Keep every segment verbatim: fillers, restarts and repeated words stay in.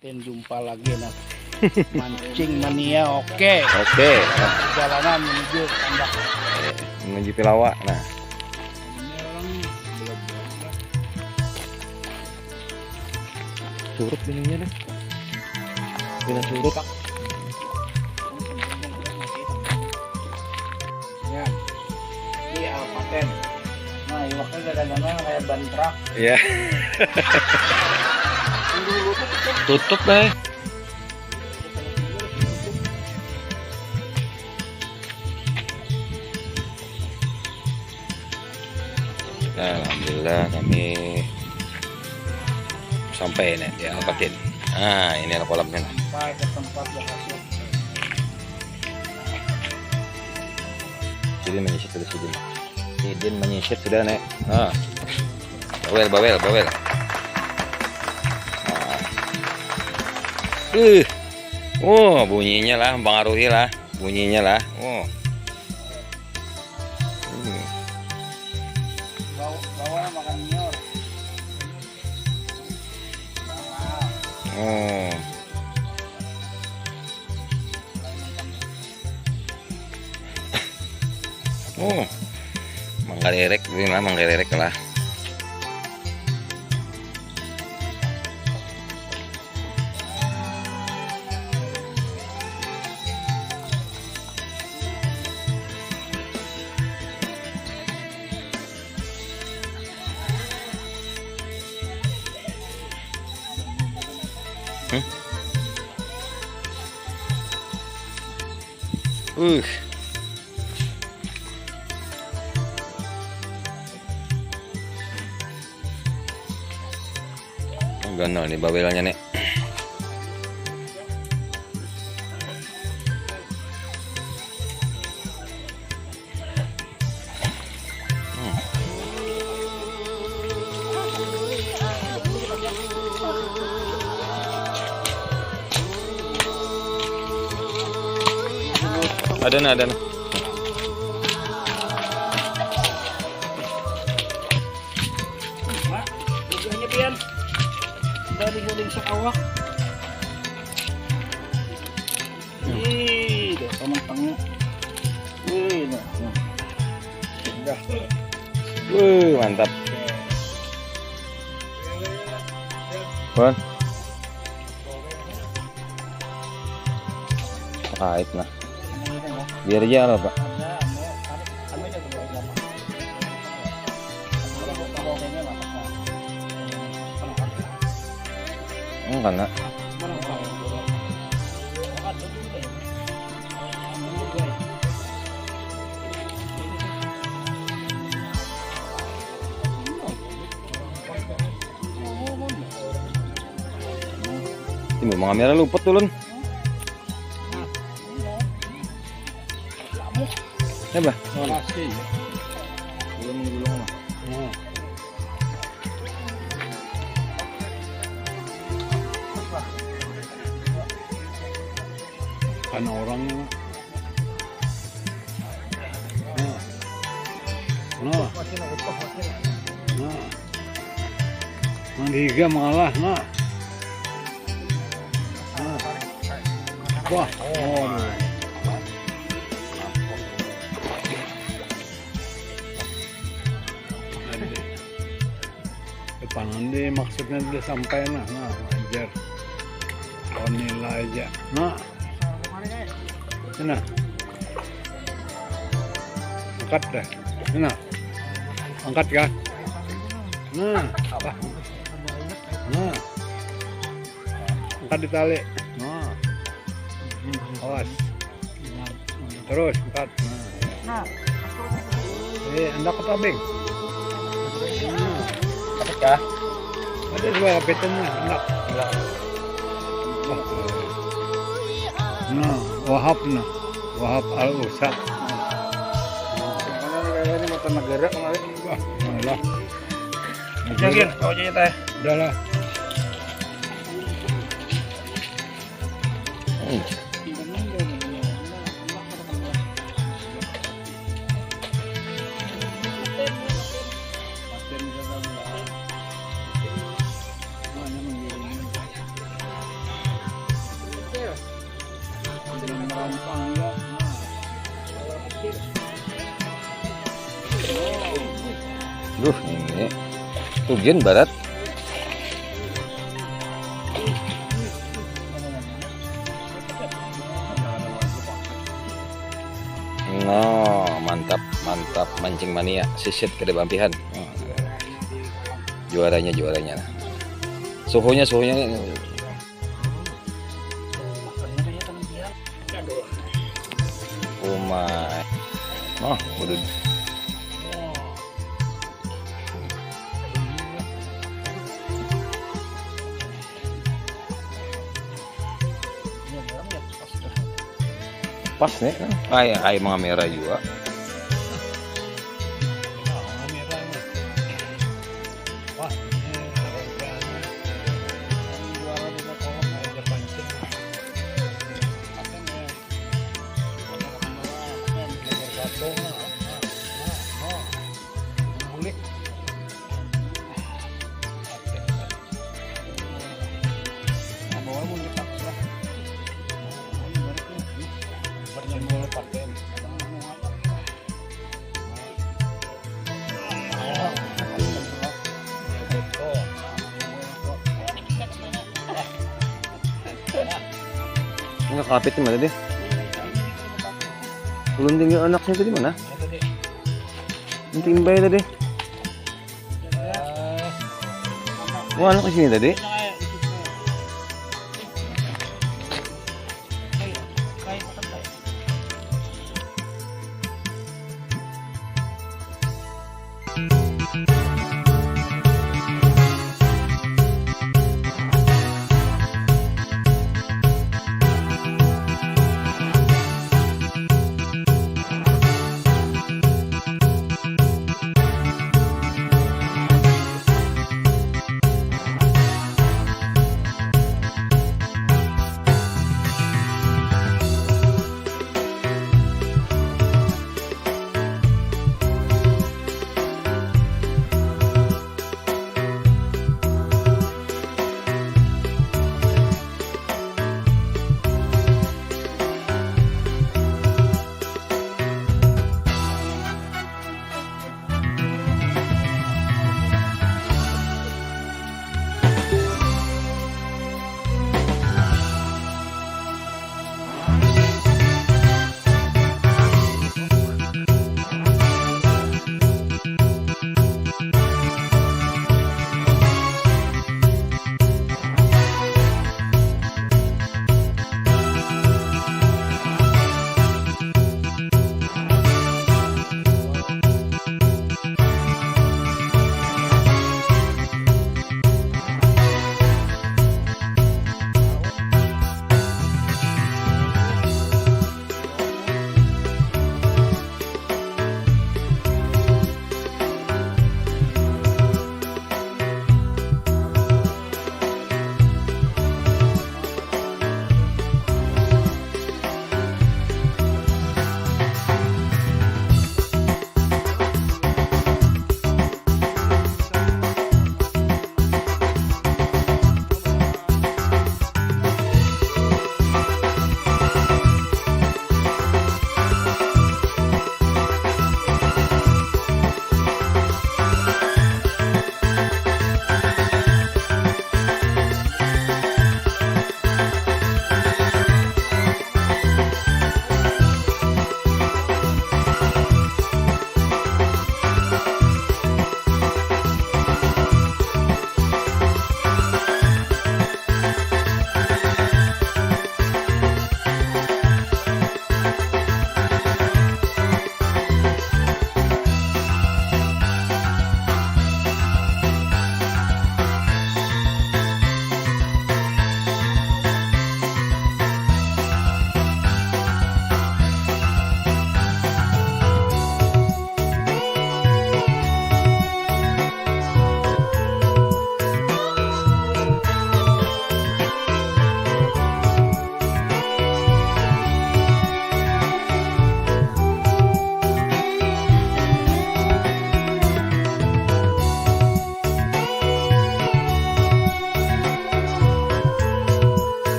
Dan jumpa lagi, nah. Mancing mania, oke. Oke. Perjalanan menuju Tambak. Menuju Pilawa, nah. Surut ininya dah. Bila surut. Ya. Ini alpaten. Nah, iwaknya udah dagangan kayak ban truk. Iya. Tutup deh. Nah, alhamdulillah kami sampai nih di alpatin. Nah, ini ada kolamnya, nah. Sampai ke tempat lokasi. Jadi menyisir sudah, sidin. Sidin menyisir sudah, nih. Nah. Bawel, bawel, bawel. Nah. Uh. Oh, bunyinya lah mempengaruhi lah. Bunyinya lah. Oh. Hmm. Bawa, bawa makan nyiur. Oh. Oh. Manggalerek, ini lah manggalerek lah. Hmm? Uh. Ganal nih bawelnya nih. Hmm. Ada nah, ada nah. Mak, gugahnya pian. Udah digoding sakawak. Ih, udah sama tengah. Wih, nah, nah. Udah. Wih, mantap. Bon. Pahit nah. Biar aja lah, Pak. Hmm, karena Timbul mangamira luput ulun. Ya, bah. Belum gulung lah. Karena orangnya. Nah. Nah. Nah. Nang dihiga malah, nah. Nah. Wah, oh. Depan nanti maksudnya dia sampai, nah, nah, ajar. Kau nilai aja. Nah. Nah. Angkat dah. Nah. Angkat kah? Nah. Nah. Angkat di tali. Nah. Awas. Terus angkat. Nah. Eh, anda ke tabing. Dapat kah? Ada dua kapitan lah, anak. Enggak. Nah, Wahab nah. Wahab Al Usad. Mana nih kayaknya mata negara kemarin. Wah, malah. Yakin, kau aja teh. Udahlah. Hmm. Duh, ini tugen barat. No, mantap, mantap mancing mania, sisit kada bampihan. Juaranya, juaranya. Suhunya, suhunya. Umai. Oh, udah. Pas nih. Ay, ay mengamera juga. Enggak kapit mana deh. Ulun tinggal anaknya tadi mana? Nanti imbai tadi. Wah, anak di sini tadi.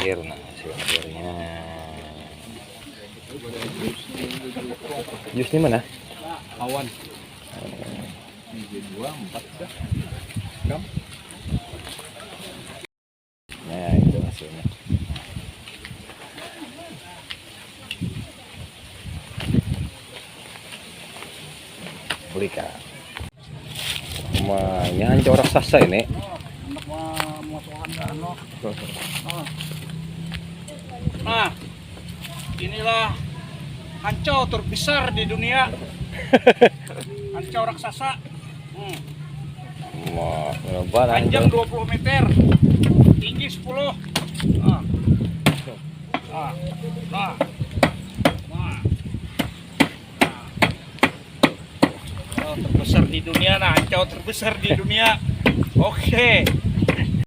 Akhir, nah, hasil akhirnya. Jus ini mana? Awan. Ini dua, empat dah. Kam. Nah, itu hasilnya. Beli, Kak. Rumahnya hancur raksasa ini. Nah, inilah hancau terbesar di dunia. Hancau raksasa. Hmm. Wah, lebar. Panjang hancau dua puluh meter, tinggi sepuluh. Nah. Nah. Nah. Nah. Oh, terbesar di dunia, nah, hancau terbesar di dunia. Oke.